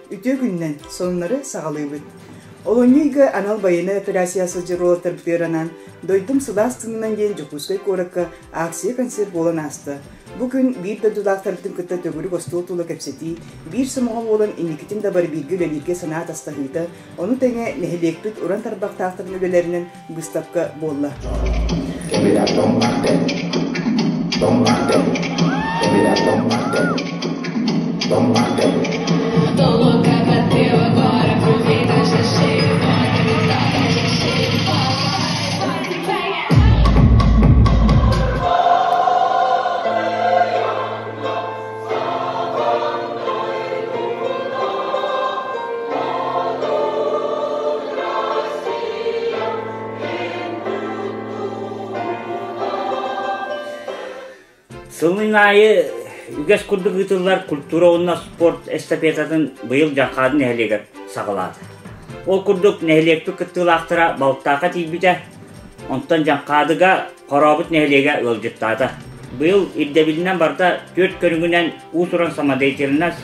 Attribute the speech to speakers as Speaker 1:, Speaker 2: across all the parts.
Speaker 1: Үтүө күнүнэн сонуннары саҕалыыбыт. Олунньу ыйга анал байыаннай операция сылдьар уолаттарбытыгар анаан «Дойдум сылаас тыынынан» диэн Дьокуускай куоракка акция-концерт буолан ааста. Бу күн биир дойдулаахтарбытын кытта төгүрүк остуол тула кэпсэтии, биир сомоҕо буолан инникитин да бары бииргэ үлэлииргэ санаа атастаһыыта, ону тэҥэ нэһилиэкпит уран тарбахтаахтарын үлэлэринэн быыстапка буолла.
Speaker 2: Сылын аайы үгэс курдук ыытыллар культура уонна спорт эстафетатын быйыл Дьархаады нэһилиэгэр саҕалаата. Ол курдук нэһилиэкпит кыттыылаахтара Балтааха тиийбитэ, онтон Дьаҥхаадыга Хорообут нэһилиэгэ ыалдьыттаата. Быйыл ирдэбилинэн барыта түөрт көрүҥүнэн уус-уран самодеятельность,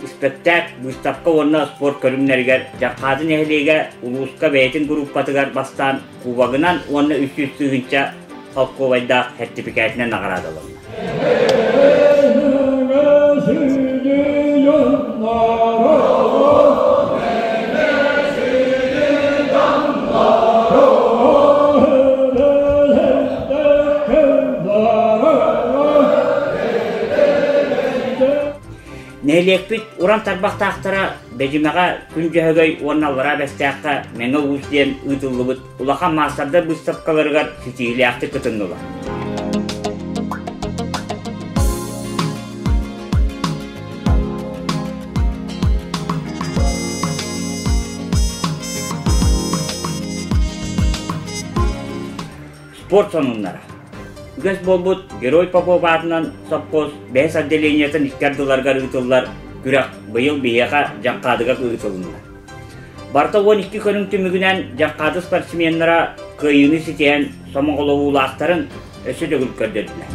Speaker 2: испэктээк, быыстапка уонна спорт көрүҥнэригэр Дьархаады нэһилиэгэ улууска бэйэтин группатыгар бастаан кубогынан уонна 300 тыһыынча солкуобайдаах сэртипикээтинэн наҕараадаланна. Нэһилиэкпит уран тарбахтаахтара Бэдьимэҕэ Күн Дьөһөгөй уонна Аллараа Бэстээххэ Мэҥэ Уус диэн ыытыллыбыт улахан маастардар быыстапкаларыгар ситиһиилээхтик кытыннылар. Спорт сонуннара. Үгэс буолбут Герой Попов аатынан сопхуос бэһис отделениетын икки ардыларыгар ыытыллар күрэх быйыл биһиэхэ Дьаҥхаадыга ыытылынна. Барыта 12 көрүҥ түмүгүнэн Дьаҥхаады спортсменнара кыайыыны ситиһэн сомоҕолоһуулаахтарын өссө төгүл көрдөрдүлэр.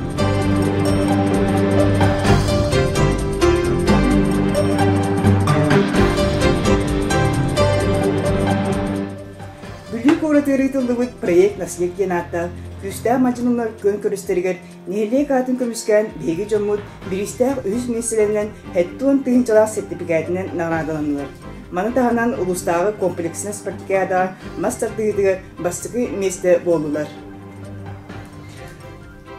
Speaker 1: Бүлүү куоратыгар ыытыллыбыт проект «Наследие» диэн ааттаах күүстээх мадьынылар күөн көрүстэригэр нэһилиэк аатын көмүскээн биһиги дьоммут бириистээх үһүс миэстэлэринэн 70 тыһыынчалаах сэртипикээтинэн наҕараадаланнылар. Маны таһынан улуустааҕы комплекснай спартакиадаҕа мас тардыһыытыгар бастакы миэстэ буоллулар.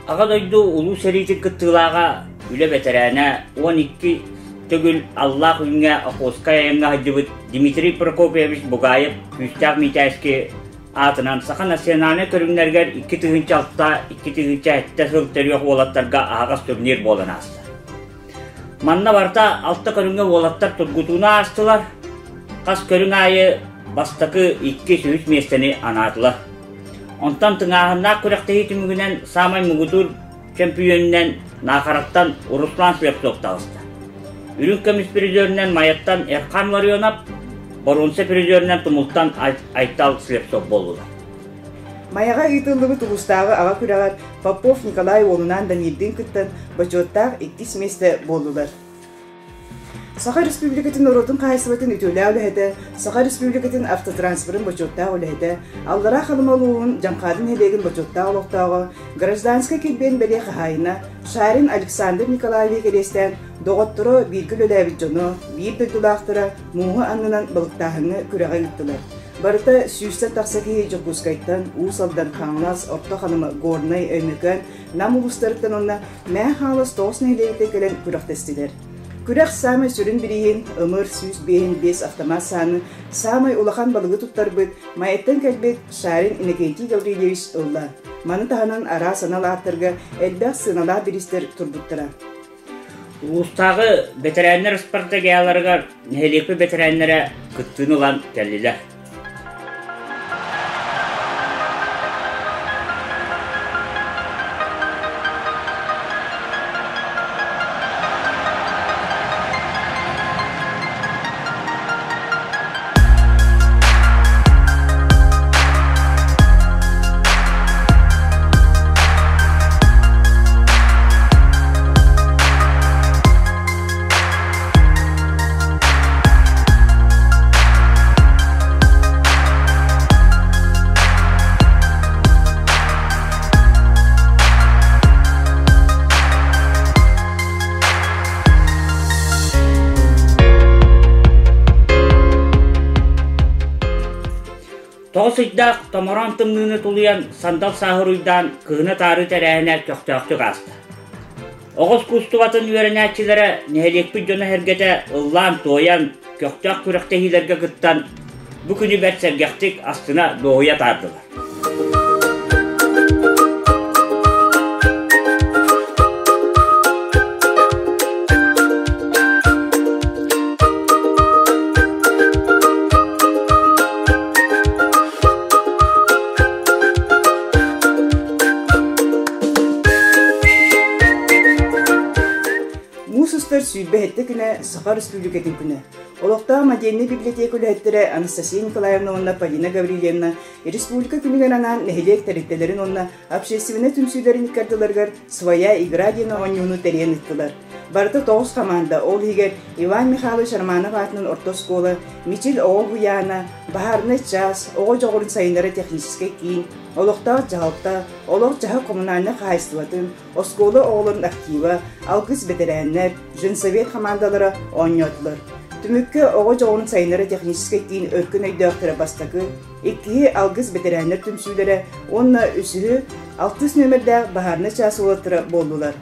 Speaker 2: Аҕа дойду Улуу сэриитин кыттыылааҕа, үлэ бэтэрээнэ, 12 төгүл Аллаах Үүҥҥэ Охотскай айаҥҥа сылдьыбыт Дмитрий Прокопьевич Бугаев күүстээх Митээски аатынан саха национальнай көрүҥнэригэр 2006 2007 сыл төрүөх уолаттарга аһаҕас турнир буолан ааста. Манна барыта алта көрүҥҥэ уолаттар тургутууну аастылар. Хас көрүҥ аайы бастакы иккис, үһүс миэстэни анаатылар. Онтон тыҥааһыннаах күрэхтэһии түмүгүнэн саамай муҥутуур чөмпүйүөнүнэн Наахараттан Руслан Слепцов таҕыста. Үрүҥ көмүс призеринэн Майаттан Эрхан Ларионов, боруонса призеринэн Тумултан Айтал Слепцов буоллулар.
Speaker 1: Майаҕа ыытыллыбыт улуустааҕы аҕа күрэҕэр Попов Николай уолунаан Данилдыын кыттан бочуоттаах иккис миэстэ буоллулар. Саха Республикатын норуотун хаһаайыстыбатын үтүөлээх үлэһитэ, Саха Республикатын автотранспорын бочуоттаах үлэһитэ, Аллараа Халыма улууһун Дьаҥхаады нэһилиэгин бочуоттаах олохтооҕо, гражданскай килбиэн бэлиэ хаһаайына Шарин Александр Николаевич кэриэстээн доҕотторо, бииргэ үлэлээбит дьоно, биир дойдулаахтара мууһу аннынан балыктааһыҥҥа күрэҕи ыыттылар. Барыта сүүстэн тахса киһи Дьокуускайтан, Уус Алдан, Хаҥалас, Орто Халыма, Горнай, Өймөкөөн, Нам улуустарыттан уонна Мэҥэ Хаҥалас тоҕус нэһилиэгиттэн кэлэн күрэхтэстилэр. Күрэх саамай сүрүн бирииһин, ымыр 105 автомат сааны саамай улахан балыгы туттарбыт Майаттан кэлбит Шарин Иннокентий Гаврильевич ылла. Маны таһынан араас анал ааттарга элбэх сыаналаах бириистэр турбуттара.
Speaker 2: Улуустааҕы бэтэрээннэр спартакиаларыгар нэһилиэкпит бэтэрээннэрэ кыттыыны ылан кэллилэр. Тоҕус ыйдаах томороон тымныыны тулуйан сандал сааһыруйдаан кыһыны таары тэрээһинэ көхтөөхтүк ааста. Оҕус куустубатын үөрэнээччилэрэ нэһилиэкпит дьоно-сэргэтэ ыллаан-туойан, көхтөөх күрэхтэһиилэргэ кыттан, бу күнү бэрт сэргэхтик астына дуоһуйа таардылар.
Speaker 1: Муус устар 27 күнэ Саха Республикатын күнэ. Олохтоох модельнай библиотека үлэһиттэрэ Анастасия Николаевна уонна Полина Гаврильевна республика күнүгэр анаан нэһилиэк тэрилтэлэрин уонна общественнай түмсүүлэрин иккардыларыгар «Своя игра» диэн оонньууну тэрийэн ыыттылар. Барыта тоҕус хамаанда, ол иһигэр Иван Михайлович Романов аатынан орто оскуола, Мичил оҕо уһуйаана, баһаарынай чаас, оҕо дьоҕурун сайыннара техническэй киин, олохтоох дьаһалта, олох-дьаһах коммунальнай хаһаайыстыбатын, оскуола оҕолорун актива, алгыс бэтэрээннэр, женсовет хамаандалара оонньоотулар. Түмүккэ оҕо дьоҕурун сайыннара техническэй киин өркөн өйдөөхтөрө бастакы, иккиһи алгыс бэтэрээннэр түмсүүлэрэ уонна үсүһү алтыс нүөмэрдээх баһаарынай чаас уолаттара буоллулар.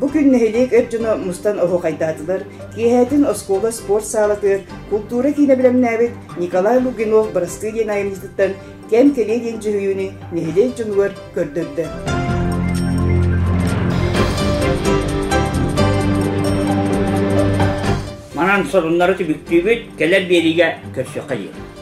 Speaker 1: Бу күн нэһилиэк эр дьоно мустан оһуохайдаатылар, киэһээтин оскуола спорт саалатыгар култуура киинэ бэлэмнээбит Николай Лугинов Бырастыы диэн айымньытыттан Кэм кэлиэ диэн дьүһүйүүнү нэһилиэк дьонугар көрдөрдө.
Speaker 2: Манан соруннары түмүктүүбүт, кэлэр биэриигэ көрсүөххэ диэри.